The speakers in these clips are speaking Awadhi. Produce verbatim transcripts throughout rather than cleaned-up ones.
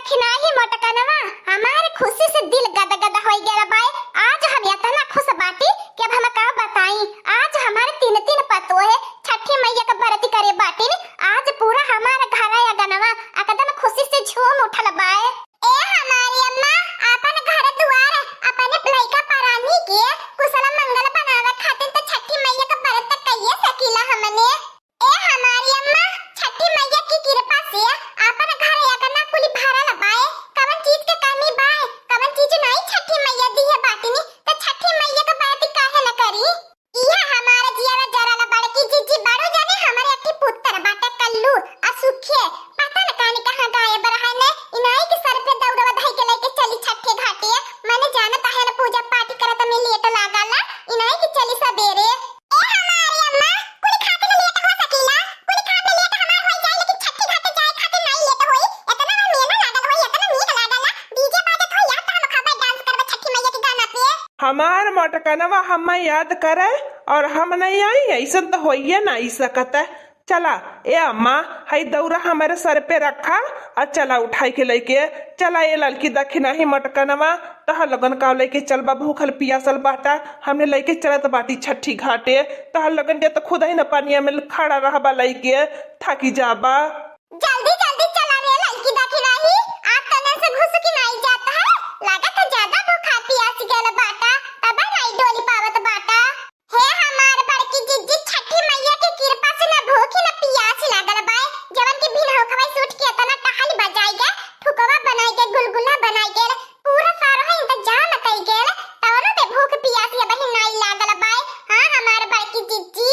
कि नाही मोटकनवा, हमार खुशी से दिल गदगद होइ गया बाय। आज हम इतना खुश बाटी कि अब हम का बताई। आज हमारे तीन तीन पतोहे छठी मैया के बरती करे बाटिन। आज पूरा हमार घर अगनवा एकदम खुशी से झूम उठल बाय। ए हमारी अम्मा, अपन घर दुआर, अपने लइका परानी के कुशल मंगल बनावे खातिर त छठी मैया के बरत त कइये सकीला हमने। ए हमारी अम्मा, छठी मैया की कृपा से अपन घर अगना कुली भरल बाय। कवन चीज के कमी बाय? कवन चीज नाई छठी मैया दिहे बाटिनी, त छठी मैया के बरती काहे न करी? इहा हमार जियावा जरल बड़की जिज्जी, बड़ू जाने हमरे अठी पुत्र बाटे कल्लू आ सुखे, पता न कानी कहाँ गायब रहे ने। इनाई के सर पे दौड़वा धई के लेके चली छठे घाटे। मने जानत आहे न पूजा पाठ करत में लेट लागला, इनाई के चली सबेरे। ए हमारी अम्मा, कुल खाते में लेट हो सकीला, कुल खाते लेट हमार होई जाए, लेकिन छठी घाटे जाए खातिर नहीं लेट होई। इतना में मेला लागल होई, इतना नीक लागला, डीजे बाजत होई, यार त हम खबर डांस करबे छठी मैया के गाना पे। हमार मोटकनवा हमें याद करे और हम नहीं आई, ऐसन तो होइए नहीं सकत है। चला ए अम्मा, हई दौरा हमारे सर पे रखा और चला उठाई के लेके चला। ए ललकी दखिनही मोटकनवा, तोहर लोगन का लेके चलबा, भूखल पियासल बाटा, हमने लेके चलत बाटी छठी घाटे। तोहर लोगन के तो खुद ही न पनिया में खड़ा रहबा लेके, थकी जाबा। जल्दी जल्दी चला रे ललकी दखिनही, आज तने से घुसुकी नाई जात है, लागत है ज्यादा भूखा पियास गल बाटा, तब नाई डोली पावत बाटा। हे हमार बड़की जिज्जी, छठी मैया के कृपा से ना भूख ही ना पियास लागल बाय। जवन की भिनहो खवाई सूट के इतना टहल बजाई गे, ठुकवा बनाई गे, गुलगुला बनाई गे, पूरा सारा है इंतजाम कई गे, तवनो ते भूख पियास ये बहिन नाई लागल बाय। हाँ हमार बड़की जिज्जी।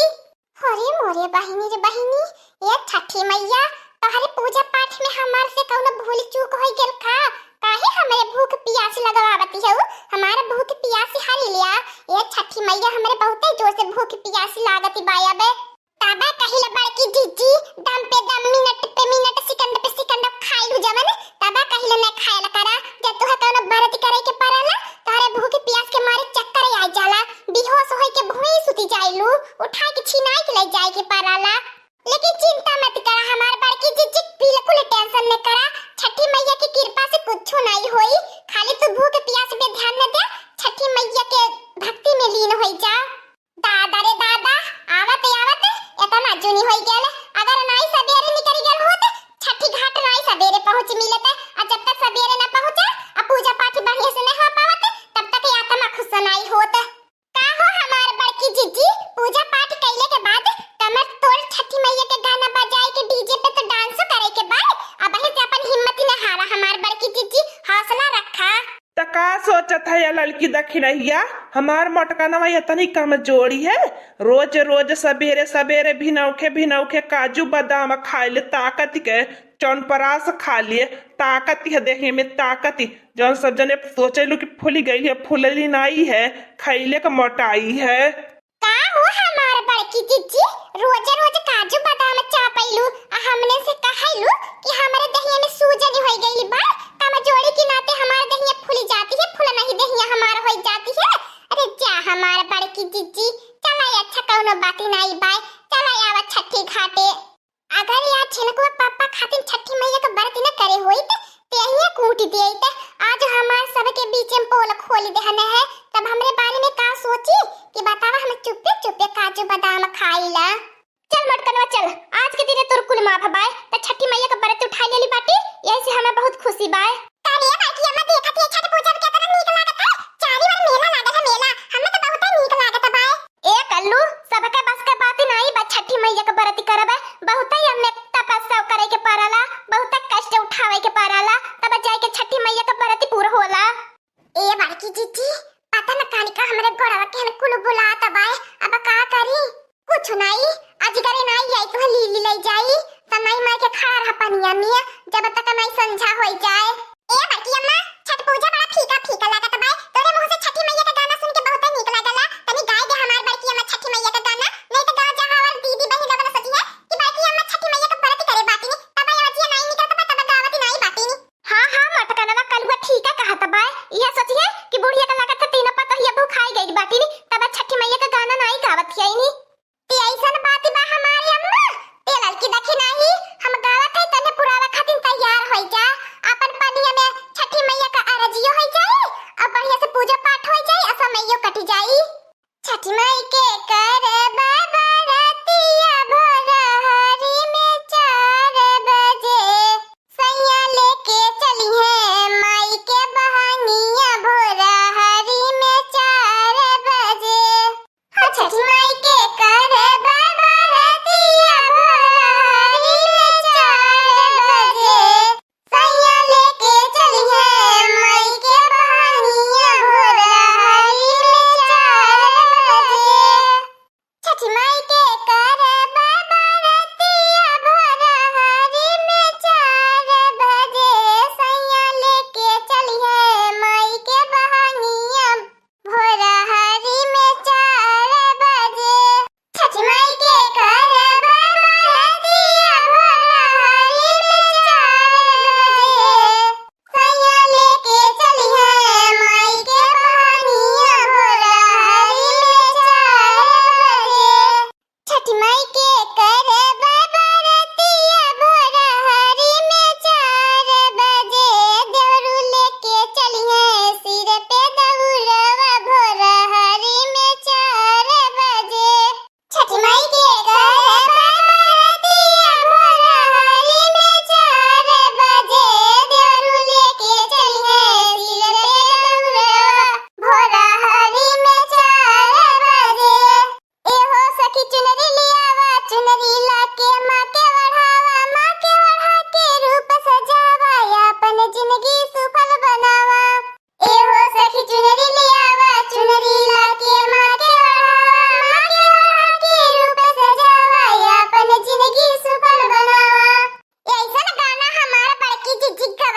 अरे मोरे बहिनी रे बहिनी, ए छठी मैया, तोहरे पूजा पाठ में हमार से कौनो भूल चूक होई गेल का? काहे हमरे भूख पियास लगवावती हऊ? हमार भूख पियास हरी लिया। ए छठी मैया, हमरे बहुते जोर से भूख पियास लागती बा अबे। तबे कहिले बड़की जिज्जी, दम पे दम, मिनट पे मिनट, सेकंड पे सेकंड खाइलू जवन, तबे कहिले न खायल करा। जब तुहे कौनो बरत करे के पड़ला, तोहरे भूख पियास के मारे चक्कर आ जाला, बेहोश होई के भुई सुती जाइलू, उठाई के छिनाई के ले जाए के पड़ला। लेकिन चिंता मत करा हमार बड़की जिज्जी, बिल्कुल टेंशन न करा। छठी मैया की कृपा से कुछ नहीं होई, खाली तू भूख पियास पे ध्यान न दे, छठी मैया के भक्ति में लीन होई जा। दादा रे दादा, आवत आवत इतना जुनी होई गेल, अगर नाई सबेरे निकल गेल होत, छठी घाट नाई सबेरे पहुँच मिलत, आ जब तक सबेरे न पहुँचे, आ पूजा पाठ बढ़िया से न हो पावत, तब तक आत्मा खुश नाई होत। का हो हमार बड़की जिज्जी, पूजा पाठ कइले के बाद कमर तोड़ छठी मैया के गाना बजाए के डीजे पे तो डांस करे के बाद अबहीं से अपन हिम्मत ही न हारा हमार बड़की जिज्जी, हौसला रखा। त का सोचत है या ललकी दखिनहिया, हमार मोटकनवा इतनी कमजोरी है, रोज रोज सबेरे सबेरे भिनौखे भिनौखे काजू बादाम खाए ले ताकत के, चौनप्राश खा लिए ताकत है, देहे में ताकत। जौन सब जने सोचेलू कि फूली गई है, फूलली नाई है, खैले क मोटाई है। का हो हमार बड़की जिज्जी, रोजे रोज काजू बादाम चापैलू, आ हमने से कहैलू कि हमरे दहिया में सूजन होइ गइल बा, कमजोरी के नाते हमार दहिया फूली जाती है, फूलनही दहिया हमार होइ जाती है। अरे जा हमार बड़की जिज्जी, चला अच्छा कौनो बात नाई बाय, चला आवा छठी घाटे। अगर यार छिनकुआ पापा खातिर छठी मैया क बरत न करे होइत, ते अहिया कूट देइत। आज हमार सबके बीच में पोल खोल देहने है, तब हमरे बारे में का सोची कि बतावा, हम चुप्पे चुप्पे काजू बादाम खाइला। चल मोटकनवा चल, आज के दिने तोर कुल माफ बाय, त छठी मैया क बरत उठा लेली बाटी, यही से हमें बहुत खुशी बाय। अरे बड़की अम्मा, देखत है छठ पूजा में कितना नीक लागत है, चारी ओर मेला लागल है, मेला, हमें तो बहुत नीक लागत बाय। ए कल्लू, सबके बस के बात नाई बा छठी मैया के बरती करबे, बहुते हमें तपस्या करे के पड़ला, बहुते कष्ट उठावे के पड़ला, तब जाए के छठी मैया के बरती पूरा होला। ए बड़की जिज्जी, पता न कानी का हमरे गोड़वा के हन कुल बुलात बाय, अब का करी? कुछ नाई, अजगरे नाई आई तो लीली ले जाई, त नाई मार के खड़ा रह पनिया में, जब तक नाई संझा होई जाए। ए बड़की अम्मा, छठ पूजा बड़ा फीका फीका लागत बाय। तोरे मुंह से छठी मैया का गाना सुन के बहुते नीक लागला। तनी गाय दे हमार बड़की अम्मा छठी मैया का गाना, नहीं तो गाँव जहाँ वाला दीदी बहिन लोगन सोची है कि बड़की अम्मा छठी मैया का बरती करे बाटिनी, तब ये अजिया नाई निकलत बा, तब गावत नाई बाटिनी। हाँ, हाँ, मोटकनवा कलुआ ठीका कहत बाय। इहे सोची है कि बुढ़िया का लागत है तीनों पतोहिया भुखाई गई बाटिनी, तब छठी मैया का गाना नाई गावत है इनी। ते ऐसन बात बा हमारी अम्मा, ते ललकी दखिनही, हम गावत है तने पुरावा खातिर तैयार होई जा, अपन पनिया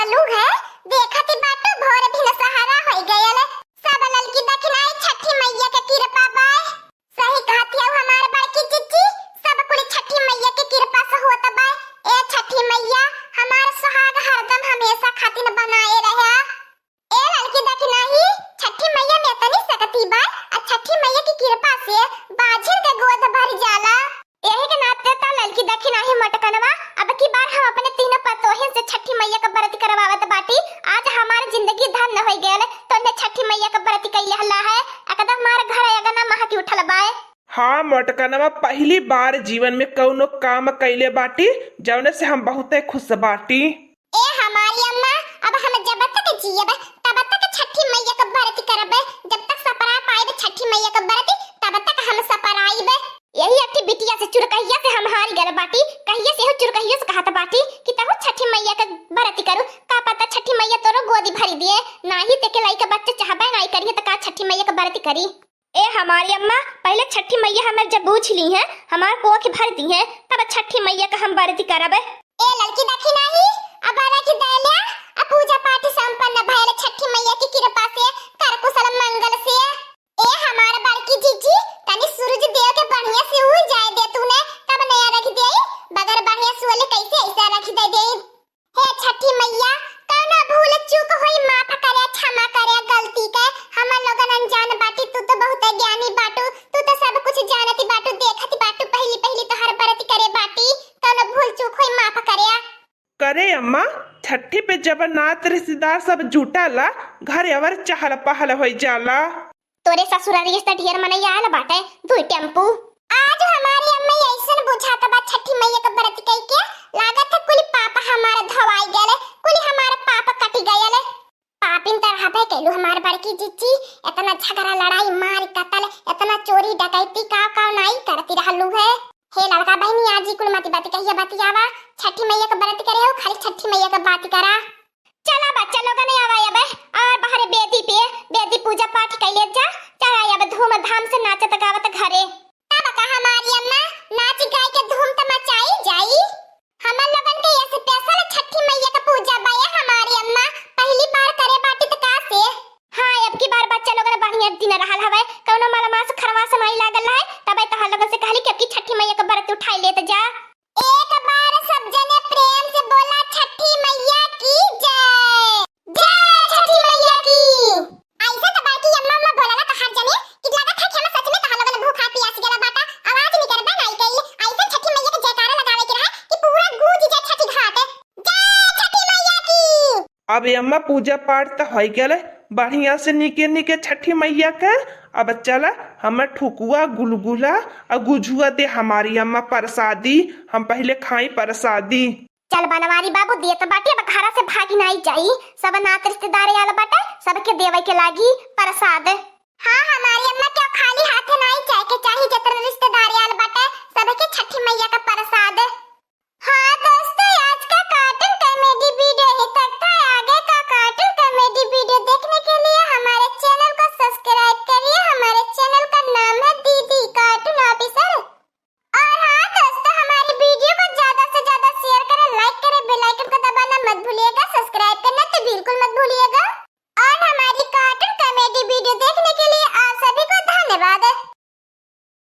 चालू है। देखत ही बाटू, भोर भिनसहरा होइ गयल। सब ललकी दखिनाही छठी मइया के किरपा बाय। सही कहत हऊ हमार बड़की जिज्जी, सब कुल छठी मइया के किरपा से होत बाय। ए छठी मइया, हमार सुहाग हरदम हमेसा खातिन बनाए रह्या। ए ललकी दखिनाही, छठी मइया में एतनी सकती बाय, आ छठी मइया की किरपा से बाझिन के गोद भरि जाला। एही के नाते त ललकी दखिनाही मोटकनवा, अब की बार हम अपने तीनों पतोहिन से छठी मइया क बरती करवावत बाटी। आज हमार जिंदगी धन्य होइ गयल, तोहने छठी मइया क बरती कइ लेहला है। एकदम हमार घर अगना महकि उठल बाय। हाँ मोटकनवा, पहिली बार जीवन में कउनो काम कइले बाटी, जउने से हम बहुते खुस बाटी। ए हमारी अम्मा, अब हम जब तक जियब, तब तक छठी मइया क बरती करब। जब तक सपरा पाइब छठी मइया क बरती, तब तक हम सपराइब। एही अठी बिटिया से, चुरकहिया से हम हारि गयल बाटी। कहिये से हो चुरकहियो से कहत बाटी कि तहु छठी मइया क बरती करू। का पता छठी मइया तोरो गोदी भरि दिए। नाहीं तेके लइका बच्चा चहबे नाहीं करिहे त का छठी मइया क बरती करी। ए हमारी अम्मा, पहिले छठी मइया हमर जब बूझ लिहें, हमार कोख भरि दिहें, तब छठी मइया क हम बरती करब। ए ललकी दखिनाही, अब रखि देल्या, अब पूजा पाठ संपन्न भयल छठी मइया की किरपा से, कर कुसल मंगल से। ए हमार बड़की जिज्जी, तनी सूरज देव के बढ़िया से उइ जाए दे तूने, तब नया रखि देई, बगर बढ़िया से ओले कइसे अइसे रखि दे देई। हे छठी मइया, कउनो भूल चूक होई माफ करे, क्षमा करे गलती के। हमन लोगन अनजान बाटी, तू त बहुते ज्ञानी बाटू, तू त सब कुछ जानती बाटू, देखती बाटू, पहिली पहिली तोहर बरती करे बाटी, कउनो भूल चूक होई माफ करे। करे अम्मा, छठी पे जब नात रिश्तेदार सब जुटाला, घर अवर चहल पहल होइ जाला। तोरे ससुरारी से ढेर मनई आयल बाटे, दुई टेम्पू। आज हमारी अम्मा अइसन बुझात बा छठी मइया क बरत कइके, लागत है कुल पाप हमार धोवाइ गयल, कुल हमार पाप कटि गयल। पापिन त रहबे कैलू हमार बड़की जिज्जी, एतना झगड़ा लड़ाई मार कतल, एतना चोरी डकैती का का नाई करती रहलू है। हे ललका बहिनी, आज ई कुल मति बात कहिया बतियावा, छठी मइया क बरत करे हो, खाली छठी मइया क बात करा। चला बच्चा लोगन, आवा अब, और बाहरे बेदी पे, बेदी पूजा पाठ कइले जा। चला अब धूमधाम से नाचत गावत घरे। तब का हमारी अम्मा, नाच गाय के धूम त मचाई जाई। हमन लोगन के special छठी मइया क पूजा बा ए हमारी अम्मा, पहिली बार करे बाटी त का से। हाँ, अब की बार बच्चा लोगन बढ़िया दिन रहल हवे, कउनो मलमास खरमास नाई लागल रहे, तबे तोहर लोगन से कहली कि अब की छठी मइया क बरत उठाई लेत जा। एक बार सब जने प्रेम से बोला, छठी मइया की जय। जय छठी मइया की। अइसे त बाकी अम्मा, अम्मा बोलाला तोहार जने कि लागत है कि हम सच में तोहार लोगन भूखा पियास गला बाटा, आवाज निकलबे नाई कइल। अइसे छठी मइया के जयकारा लगावे के रहा कि पूरा गूंज जाए छठी घाट। जय छठी मइया की। अब अम्मा पूजा पाठ त होइ गयल, बढ़िया से नीके नीके छठी मइया के। अब चला हमें ठुकुआ, गुलगुला अउ गुझुआ दे हमारी अम्मा परसादी, हम पहिले खाई परसादी। चल बनवारी बाबू, देत बाटी, अब घरा से भागी नाई जाई। सब नात रिश्तेदार आयल बाटे, सबके देवे के लागी परसाद। हाँ, हमारी अम्मा के खाली हाथे नाई जाए के चाही, जतन रिश्तेदार आयल बाटे, सबके छठी मइया क परसाद। हाँ दोस्तों, आज का cartoon comedy video यहीं तक था। आगे का cartoon comedy video देखने के लिए हमारे channel को subscribe करिए। हमारे channel का नाम है दीदी Cartoon Officer। और हाँ दोस्तों, हमारी video को ज्यादा से ज्यादा share करें, like करें, bell icon को दबाना मत भूलिएगा, subscribe करना तो बिल्कुल मत भूलिएगा। और हमारी cartoon comedy video देखने के लिए आप सभी को धन्यवाद।